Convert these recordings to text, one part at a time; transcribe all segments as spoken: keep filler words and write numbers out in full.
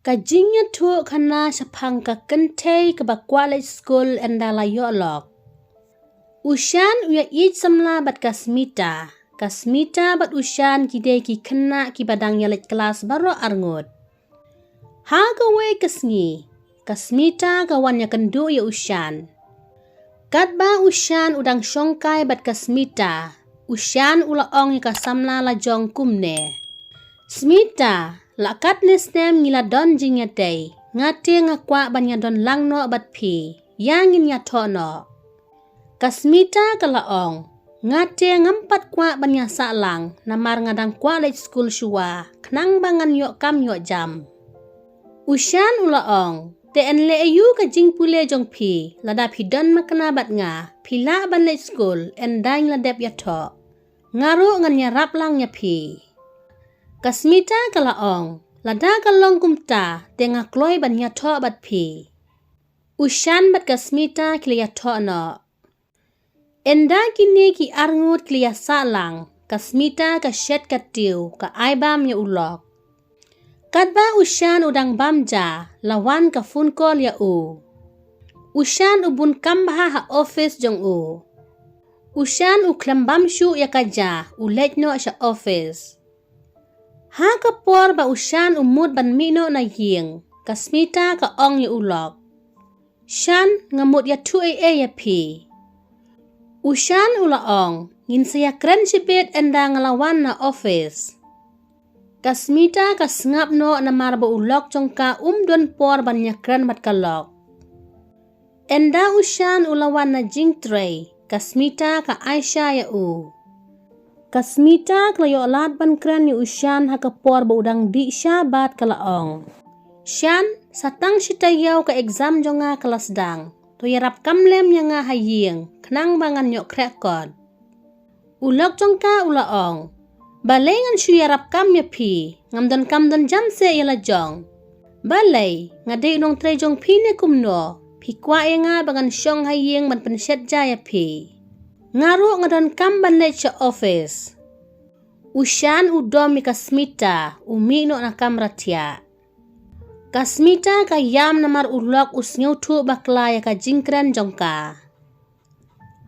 Ka jingïathuh khana shaphang ka kynthei kaba kwah leit skul ynda la ïoh lok. U Shan u ïaieit samla bad ka Smita. Ka Smita bad u Shan ki dei ki khynnah kiba dang ïaleit klas baroh arngut. Ha kawei ka sngi, ka Smita ka wan ïakynduh ïa u Shan. Katba u Shan u dang shongkai bad ka Smita, u Shan u la ong ïa ka samla lajong kumne: Smita, la katne snem ngi la don jingïadei, nga te nga kwah ban ïadon lang noh bad phi, ïa ngin ïathoh noh. Ka Smita ka la ong: Nga te ngam pat kwah ban ïasah lang, namar nga dang kwah leit skul shuwa, khnang ba ngan ïoh kam ïoh jam. U Shan u la ong: Te yn leh aïu ka jingpule jong phi, lada phi don makna bad nga, phi lah ban leit skul, ynda ngi la dep ïathoh. Nga ruh ngan ïarap lang ïa phi. Ka Smita ka la ong: Lada ka long kumta, te nga kloi ban ïathoh bad phi. U Shan bad ka Smita ki la ïathoh noh. Ynda kine ki arngut ki la ïasah lang, ka Smita ka shet ka tiew, ka ai bam ïa u lok. Katba u Shan u dang bam ja, la wan ka phone call ïa u. U Shan u bun kam bha ha office jong u. U Shan u khlem bam shuh ïa ka ja, u leit noh sha office. Ha ka por ba u Shan u mut ban mih noh na ïing, ka Smita ka ong ïa u lok: Shan, nga mut ïathuh ei ei ïa phi. U Shan u la ong: Ngin sa ïakren shibit ynda nga la wan na office. Ka Smita ka sngap noh namar ba u lok jong ka um don por ban ïakren bad ka lok. Ynda u Shan u la wan na jingtrei, ka Smita ka ai sha ïa u. Ka Smita ka la ïoh lad ban kren ïa u Shan ha ka por ba u dang dih sha bad ka la ong: Shan, sa tang shi taïew ka exam jong nga ka la sdang. To ïarap kam lem ïa nga ha ïing, khnang ba ngan ïoh khreh kot. U lok jong ka u la ong: Balei ngan shu ïarap kam ïa phi, ngam don kam don jam seh ïa la jong. Balei, nga dei u nongtrei jong phi ne kumno, phi kwah ïa nga ba ngan shong ha ïing ban pynshet ja ïa phi. Nga ruh nga don kam ban leit sha office. U Shan u dom ïa ka Smita, u mih noh na kamra thiah. Ka Smita ka ïam namar u lok u sngewthuh bakla ïa ka jingkren jong ka.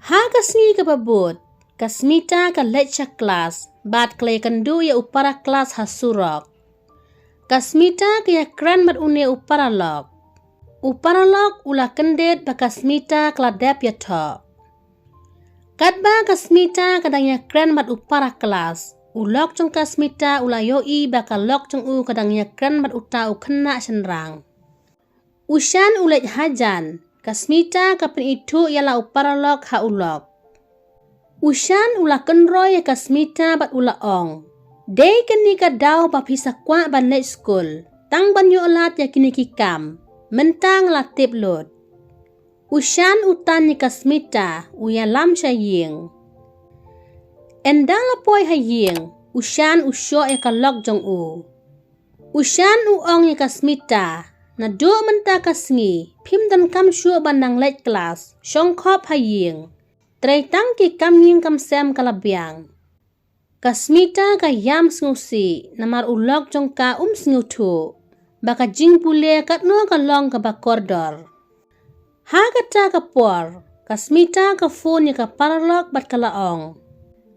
Ha ka sngi kaba bud, ka Smita ka leit sha klas, bad ka la ïakynduh ïa u para klas ha surok. Ka Smita ka ïakren bad une u paralok. U paralok u la kyndit ba ka Smita ka la dep ïathoh. Katba ka Smita ka dang ïakren bad u para klas, u lok jong ka Smita u la ïohi ba ka lok jong u ka dang ïakren bad uta u khynnah shynrang. U Shan u leit hajan, ka Smita ka pynithuh ïa la u paralok ha u lok. U Shan u la kynroi ïa ka Smita bad u la ong: Dei kane ka daw ba phi sa kwah ban leit skul, tang ban ïoh lad ïa kine ki kam, mynta nga la tip lut. U Shan u tan ïa ka Smita, u ïalam sha ïing. Ynda la poi ha ïing, u Shan u shoh ïa ka lok jong u. U Shan u ong ïa ka Smita: Naduh mynta ka sngi, phim donkam shuh ban nang leit klas, shong khop ha ïing. Trei tang ki kam ïing kam sem ka la biang. Ka Smita ka ïam sngewsih, namar u lok jong ka um sngewthuh ba ka jingpule katno ka long kaba kordor. Ha kata ka por, ka Smita ka phone ïa ka paralok bad ka la ong: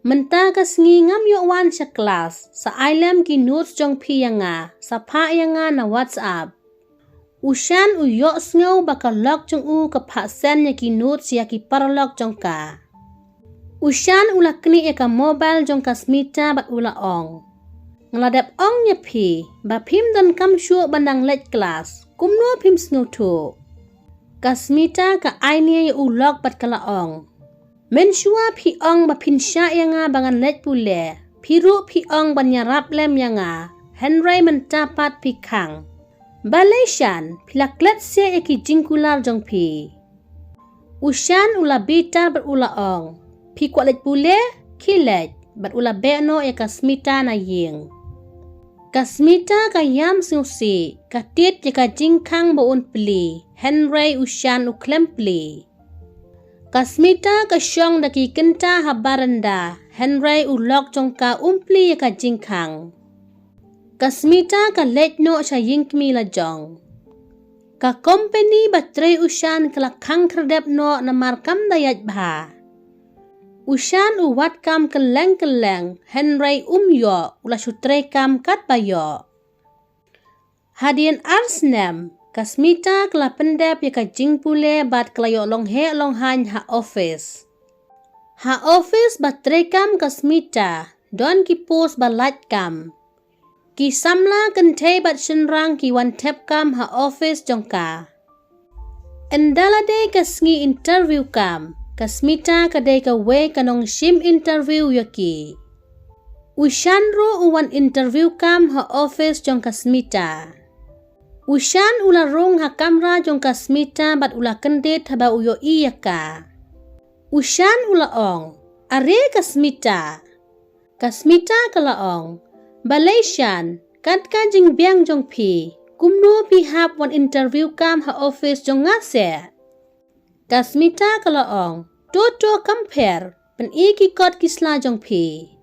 Mynta ka sngi ngam ïoh wan sha klas, sa ai lem ki notes jong phi ïa nga, sa phah ïa nga na WhatsApp. U Shan u ïohsngew ba ka lok jong u ka phah send ïa ki notes ïa ki paralok jong ka. U Shan u la knieh ïa ka mobile jong ka Smita bad u la ong: Nga la dep ong ïa phi ba phim donkam shuh ban nang leit klas, kumno phim sngewthuh? Ka Smita ka ai nia ïa u lok bad ka la ong: Mynshuwa phi ong ba phin shah ïa nga ba ngan leit pule, phi ruh phi ong ban ïarap lem ïa nga, hynrei mynta pat phi khang. Balei Shan, phi la klet seh ïa ki jingkular jong phi? U Shan u la bitar bad u la ong: Phi kwah leit pule? Khie leit. Bad u la beh noh ïa ka Smita na ïing. Ka Smita ka ïam sngewsih, ka tied ïa ka jingkhang ba un plie, hynrei u Shan u khlem plie. Ka Smita ka shong da ki kynta ha baranda, hynrei u lok jong ka um plie ïa ka jingkhang. Ka Smita ka leit noh sha ïing kmie la jong. Ka kompeni ba trei u Shan ka la khang khyrdep noh namar kam da ïaid bha. U Shan u wad kam kylleng kylleng, hynrei um ïoh, u la shu trei kam katba ïoh. Hadien ar snem, ka Smita ka la pyndep ïa ka jingpule bad ka la ïoh long heh long haiñ ha office. Ha office ba trei kam ka Smita, don ki post ba lait kam. Ki samla kynthei bad shynrang ki wan thep kam ha office jong ka. Ynda la dei ka sngi interview kam, ka Smita ka dei kawei ka nongshim interview ïa ki. U Shan ruh u wan interview kam ha office jong ka Smita. U Shan u la rung ha kamra jong ka Smita bad u la kyndit haba u ïohi ïa ka. U Shan u la ong, "Are ka Smita." Ka Smita ka la ong, "Balei Shan, kat ka jingbiang jong phi, kumno phi hap wan interview kam ha office jong nga seh?" Ka Smita ka la ong, "To to kam pher, pyni ki kot ki sla jong phi."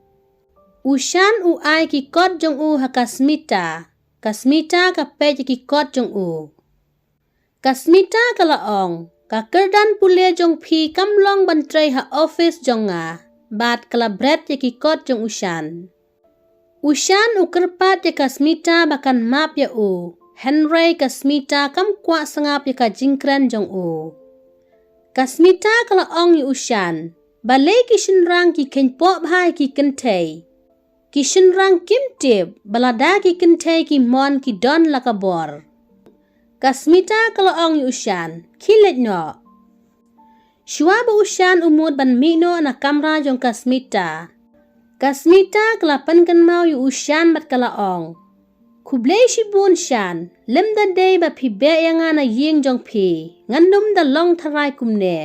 U Shan u ai ki kot jong u ha ka Smita, ka Smita ka peit ïa ki kot jong u. Ka Smita ka la ong, "Ka kyrdan pule jong phi kam long ban trei ha office jong nga," bad ka la bret ïa ki kot jong u Shan. U Shan u kyrpad ïa ka Smita ba kan map ïa u, hynrei ka Smita kam kwah sngap ïa ka jingkren jong u. Ka Smita ka la ong ïa u Shan, "Balei ki shynrang ki kheiñ poh bha ïa ki kynthei? Ki shynrang kim tip ba lada ki kynthei ki mon ki don la ka bor." Ka Smita ka la ong ïa u Shan, "Khie leit noh." Shuwa ba u Shan u mut ban mih noh na kamra jong ka Smita, ka Smita ka la pynkynmaw ïa u Shan bad ka la ong, "Khublei shibun Shan, lymda dei ba phi beh ïa nga na ïing jong phi, ngan ym da long tharai kumne."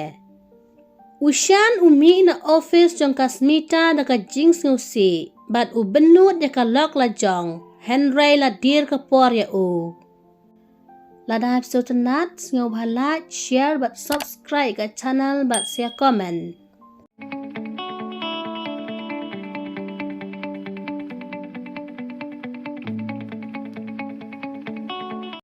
U Shan u mih na office jong ka Smita da ka jingsngewsih bad u bynnud ïa ka lok la jong, hynrei la dier ka por ïa u. Lada phi sngewtynnat, sngewbha like, share bad subscribe ka channel bad sa comment.